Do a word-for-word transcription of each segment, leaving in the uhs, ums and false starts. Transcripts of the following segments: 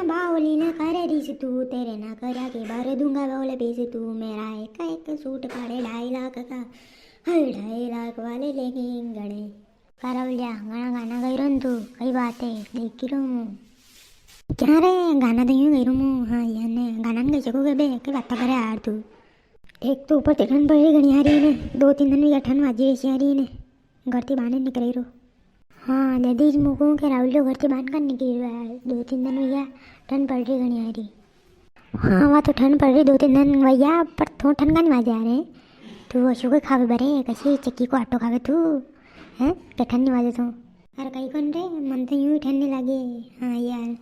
बावली ना करे रीस तू, तेरे ना करा के बारे दूंगा बावले पीस तू। मेरा एक एक सूट पाड़े ढाई लाख का, हाय ढाई लाख वाले लेके गणे। का रावलिया, घणा गाना गई रो न तू, कई बात है, देखी रो हूँ। क्या रे, गाना तो यूं गई रो हूँ। हाँ यार ने गाना नहीं गई सको के बे, कई बात करे यार तू। एक तो ऊपर से ठंड पड़ रही घणी आ रही ने, दो तीन दिन में या ठंड वाजी रही आ रही ने, घर थी बाहर निकल रही रो। हाँ, जदीज मुको के राहुलियो घर थी बाहर का निकली रहा है, दो तीन दिन हुई गया, ठंड पड़ रही घणी आ रही। हाँ, वहाँ तो ठंड पड़ रही दो तीन दिन भैया, पर थो ठंड का नहीं वाजे आ रहे। तू अशोक खावे बरे, कसी चक्की को आटो खावे तू, हैं? के ठंड नहीं वाजे तो। अरे कई कौन रे, मन तो यूं ही ठंड नहीं लगे। हाँ यार,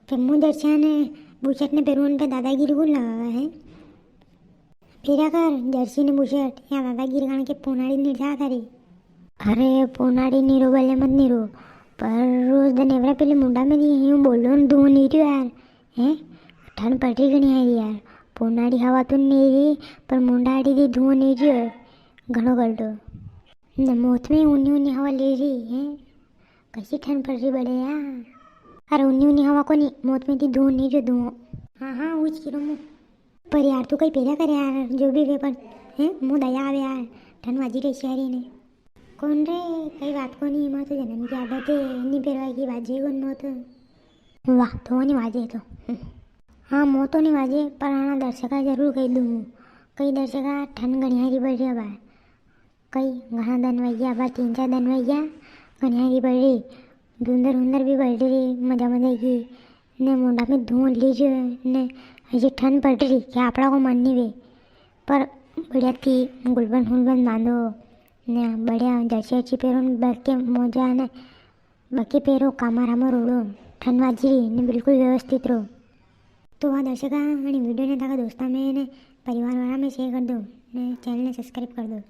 फिर मुँह दर्शन ने बुशर्ट ने पेरून पे दादागिरी कौन लगावा है? फिरा कर जर्सी ने बुशर्ट या दादागिरी खान के पोनाड़ी निर्जा थारी। अरे पोनाड़ी नीरो भले मत नीरो, पर रोज दन एवरा पहले मुंडा में दी यूं बोलो न धुओं नी रियो यार। हैं? ठंड पड़ रही घणी है यार। पोनाड़ी हवा तो नी री, पर मुंडा आड़ी दी धुओं नी रियो है। घणो कर दो। न मौत में उन्नी उन्नी हवा ले रही है। कसी ठंड पड़ रही बड़े यार। अरे उन्नी उन्नी हवा को नी, मौत में दी धुओं नी रियो धुओं। हाँ हाँ, उच की रो मुँह। पर यार तू कई पेरा कर यार, जो भी वे पर, हैं, मुँह दया आवे यार, ठंड वाजी रही शहरी ने। कौन रे, कई बात को नी, माँ तो जन्म की आदत है, नी पेरवा की बाजे कौन मौत। वाह, तो नी वाजे तो। हाँ, मौत तो नी वाजे, पर आना दर्शका जरूर कह दूँ। कई दर्शका ठंड घणियारी बढ़ रही है बार। कई घणा दन वैया, बस तीन चार दन वैया, घणियारी बढ़ रही, धुंधर हुंदर भी बढ़ रही, मजा मजा की, ने मुंडा में धुओं लीज, ने ये ठंड पड़ रही, क्या आपड़ा को मन नहीं वे, पर बढ़िया थी, गुलबंद हुलबंद बांधो, ने बढ़िया जर्सी अच्छी पेरो, ने बरके मोजा, ने बाकी पेरो कामा रामा रोड़ो, ठंड वाजी रही, ने बिल्कुल व्यवस्थित रो। तो वाह दर्शका, अणी वीडियो ने ताका दोस्ता में ने परिवार वाला में शेयर कर दो, ने चैनल ने सब्सक्राइब कर दो।